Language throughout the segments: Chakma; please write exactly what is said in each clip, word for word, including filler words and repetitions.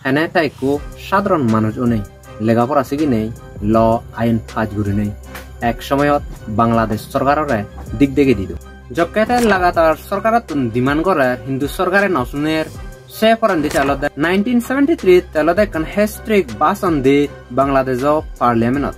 Hene te ekko sadharon manuj onei, lega pora siginei, law ain pass gurinei, ek somoyot Bangladesh sorkarore dik dege dido. Jokke te lagatar sorkarottun demand gorer, hintu sorkare no suner. Se porendi te olode nineteen seventy-three te olode ekkan historic bhasan de Bangladesh-o parliament-ot.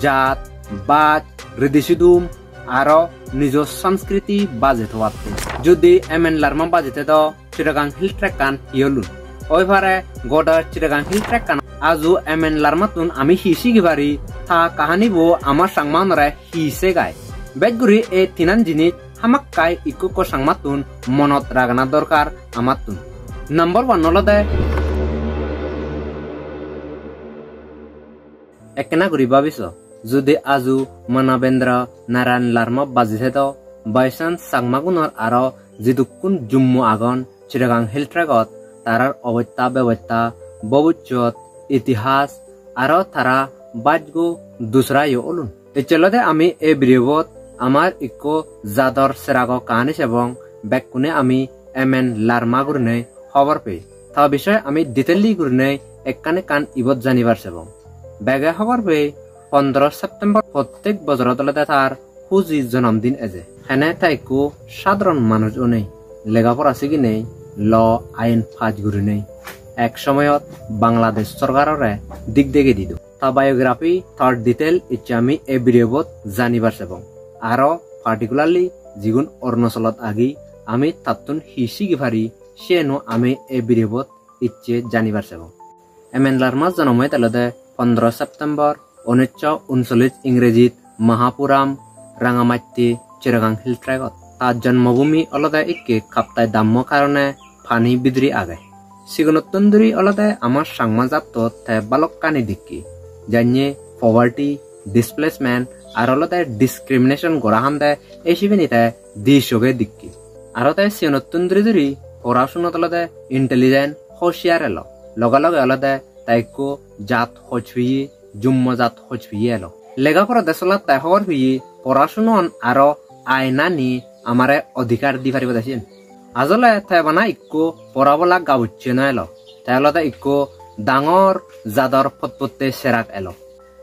Jat, baj, ridi sudum, aro nijo sanskriti baje thobatte. Judi M N Larma baje thedo, Chittagong Hill Tract-an hi olun? Oi pare, goda Chittagong Hill Tract-an aju M N Larmattun ami hi sigi pari, ta kahanibo ama Changmaunore hi segai. Bej guri ei tinan jinis hamakkai ikko ikko Changmattun monot ragana dorkar amattun. Number one olode, ekkena guri babiso, judi aju Manabendra Narayan Larma baji thedo, by chance Changmagunor aro jidukkun jummo agon Chittagong Hill Tract-ot, tarar obosta bebosta, bobissot, itihas, aro tara bajgo dusra yo olun. Ecche olode ami ei video-bot amar ikko jador serago kahani sebong, bekkune ami M N Larma gurinei hobor pei. Ta bishoye ami detail-li gurinei ekkan ekkan ibot janibar sebong. Bege hobor pei, pondro September prottek bojorot olode tar huji jonamdin eje. Hene te ekko sadharon manuj onei, lega pora siginei, law ain pass gurinei, ek somoyot Bangladesh sorkarore dik dege dido. Ta biography, tar detail icche ami ei video-bot janibar sebong. Aro particularly jigun Arunachalot agi, ami tattun hi sigi pari, siyeno ami ei video-bot icche janibar sebong. M N Larma jonom oyede olode pondro September unisho unsollish, Ingrejit Mahapuram, Rangamatti, Chittagong Hill Tract-ot. Ta jonmobhumi olode ikke Kaptai Dammo karone pani bidire age. Sigonottun duri olode ama Changma jattot te balokkani dikki. Janye poverty, displacement, ar olode discrimination gora hande ei sibeni te di soge dikki. Aro te sigonottun duri duri porasonot olode intelligent, hoshiar elo. Loge loge olode te ekko jat hoj piye, jummo jat hoj piye elo. Lega pora de solat te hobor piye, porasunon aro ainani amare odhikar di paribo de siyen. Ajole te bana ikko pora bola gabucche no elo. Te olode ikko dangor jador potpotte serak elo.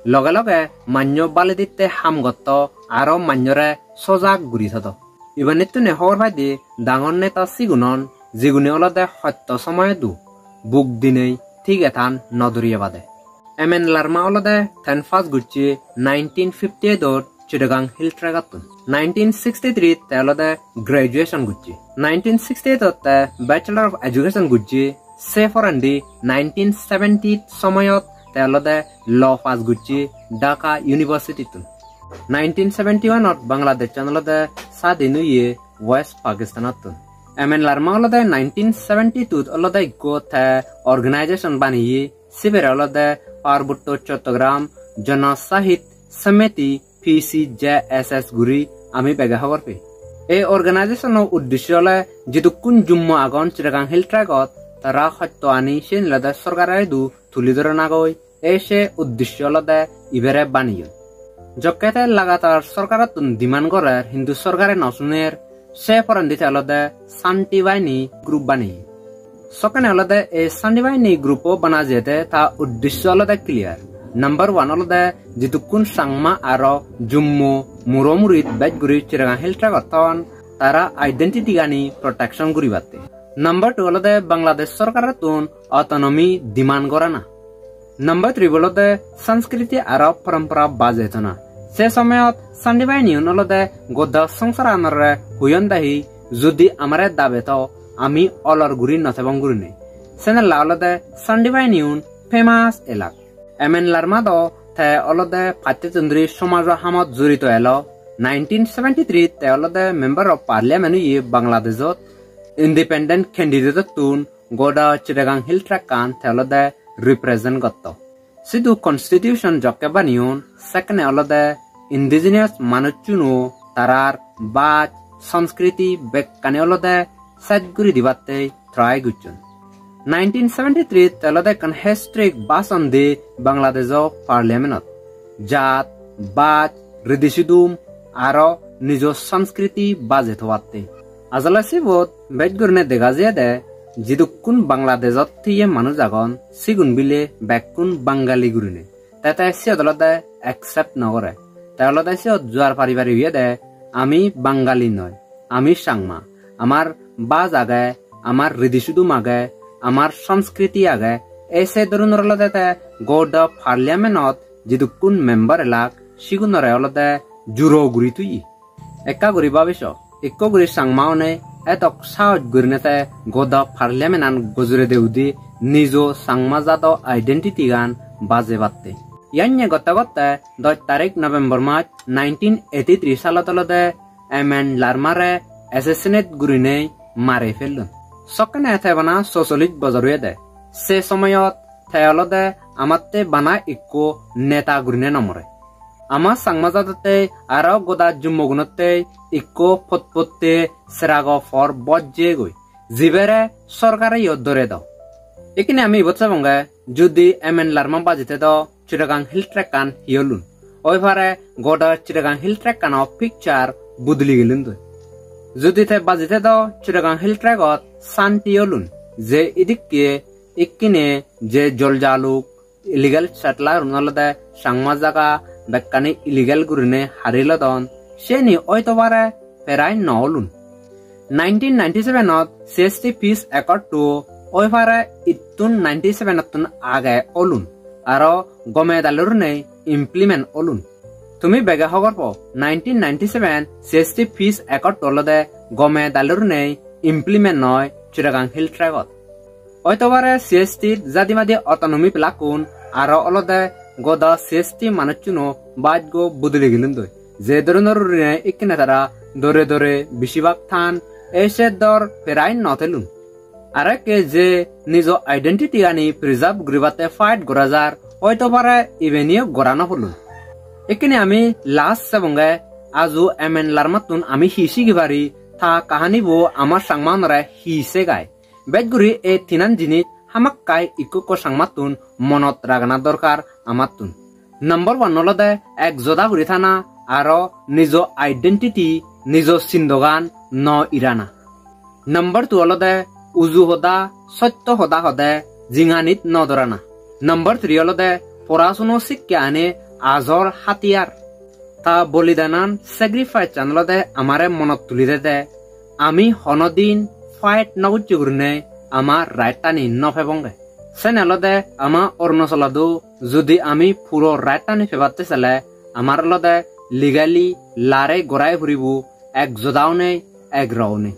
Loge loge manjo bali ditte ham gotto, aro manjore sojak guri thodo. Ibanittune hobor paide dangor neta sigunon, jigune olode hotto somoyodu buk dinei tige than no duriye bade. M N Larma olode ten pass gocche nineteen fifty-eight-ot Chittagong Hill Tract-ottun. Nineteen sixty-three te olode graduation gocche. Nineteen sixty-eight-ot te Bachelor of Education gocche. Se porendi nineteen seventy somoyot te olode law pass gocche Dhaka University-tun. Nineteen seventy-one-ot Bangladesh-an olode sadin oye West Pakistan-ottun. M N Larma olode nineteen seventy-two-t olode ikko te organization baneye, sibere olode Parbotto Chattogram Jana Sahit Samiti, P C J S S guri ami bege hobor pei. Ei organization-o uddesho ole jidukkun jummo agon Chittagong Hill Tract-ot, tara hotto ani siyen olode sorkare idu tuli doronagoi, ei se uddesho olode ibere baneyon. Jokke te lagatar sorkarottun demand gorer, hintu sorkare no suner, se porendi te olode Shanti Bahini group baneye. Sokkene olode ei Shanti Bahini group-o bana jeyede ta uddesho olode clear. Number one olode jidukkun Changma aro Jummo muro murit bej guri Chittagong Hill Tract-ot ton, tara identity gani protection guribatte. Number two olode Bangladesh sorkarottun autonomy demand gorana. Number three olode sanskriti aro parampara bajei thona. Se somoyot Shanti Bahini-un olode goda songsaranore hoyon de hi, judi amare dabe tho, ami olor guri no thebong gurinei. Senella olode Shanti Bahini-un famous elak. M N Larma do te olode pacche tundri somajo hamot jorito elo. Nineteen seventy-three te olode Member of Parliament oye Bangladeshot, independent candidate-ottun goda Chittagong Hill Tract-an te olode represent gotto. Sidu constitution jokke baneyon, sekkene olode indigenous manucchuno tarar baj, sanskriti bekkani olode sej guri dibatte try gocchon. Nineteen seventy-three-t olode ekkan historic bhasan de Bangladesh-o parliament-ot. Jat, baj, ridi sudum, aro nijo sanskriti baje thobatte. Ajole sibot bej gurine dega jiyede Jidukkun Bangladeshot thiye manuj agon, sigun bile bekkun Bangali gurine. Te te siyot olode accept no gore. Te olode siyot juar pari pari hoyede, "Ami Bangali noi, ami Changma. Amar baj age, amar ridi sudum age, amar sanskriti age." Ei se dhoronor olode te goda parliament-ot jidukkun member elak, sigunore olode juro guri toye. Ekka guri babi so, ikko guri Changma-une edok sahoj gurine te goda parliament-an gojore de udi nijo Changma jado identity-gan bajebatte. Yanye gotte gotte dos tarik November mas nineteen eighty-three salot olode M N Larmare assassinate gurinei mari fellon. Sokkene te bana socholish bojor oyede. Se somoyot te olode amatte bana ikko neta gurine no more. Ama Changma jadotte aro goda jummogunotte ikko potpotte serago por bojjegoi, jibere sorkare yo dore do. Ikkine ami ibot sebonge, judi M N Larma baji thedo Chittagong Hill Tract-an hi olun? Oi pare goda Chittagong Hill Tract-ano picture buduli gelun doi. Judi te baji thedo Chittagong Hill Tract-ot santi olun, je idikke ikkine je joljaluk illegal settler-un olode Changma jaga bekkani illegal gurine hari lodon, seni oito pare perai no olun. Nineteen ninety-seven-ot C H T Peace Accord-to oi pare ittun ninety-seven-ottun age olun, aro gome dale gurinei implement olun. Tumi bege hobor po, nineteen ninety-seven C H T Peace Accord-to olode gome dale gurinei implement noi Chittagong Hill Tract-ot. Oito pare C H T-r jadimadi autonomy pelakkun aro olode goda C H T manucchuno bajgo buduli gelun doi. Je dhoronor gurinei ikkine tara dore dore besibak than, ei se dor perai no thelun. Arekke je nijo identity-ani preserve guribatte fight gora jar, oito pare ibeniyo gora no polun. Ikkine ami last sebonge, aju M N Larmattun ami hi sigi pari, ta kahanibo ama Changmaunore hi segai. Bej guri ei tinan jinis hamakkai ikko ikko Changmattun monot ragana dorkar amattun. Number one olode ek joda guri thana aro nijo identity, nijo sindogan no irana. Number two olode uju hoda, sotto hoda hode jinganit no dorana. Number three olode porasuno sikke ani ajol hatiyar. Ta bolidanan, sacrifice-an olode amare monot tuli dede, ami honodin fight no gocche gurine ama right-ani no pebonge. Sen olode ama Arunachalot-o judi ami puro right-ani pebatte sele, amar olode legally larei gorai puribo, ek joda onei, ek ro onei.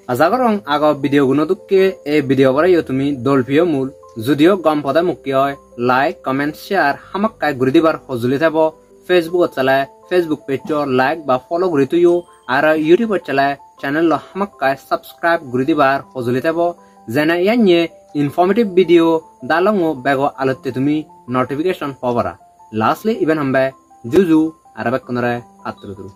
Aja gorong ago video guno dokke ei video boreyo tumi dol piyo mul. Judiyo gom pode mukke oi, like, comment, share hamakkai guri dibar hojoli thebo. Facebook-ot sele Facebook page-o like ba follow guri toyo, aro YouTube-ot sele channel-lo hamakkai subscribe guri dibar hojoli thebo. Jene yanye informative video dalongo bego alotte tumi notification po para. Lastly, iben hombe juju aro bekkunore atturu turu.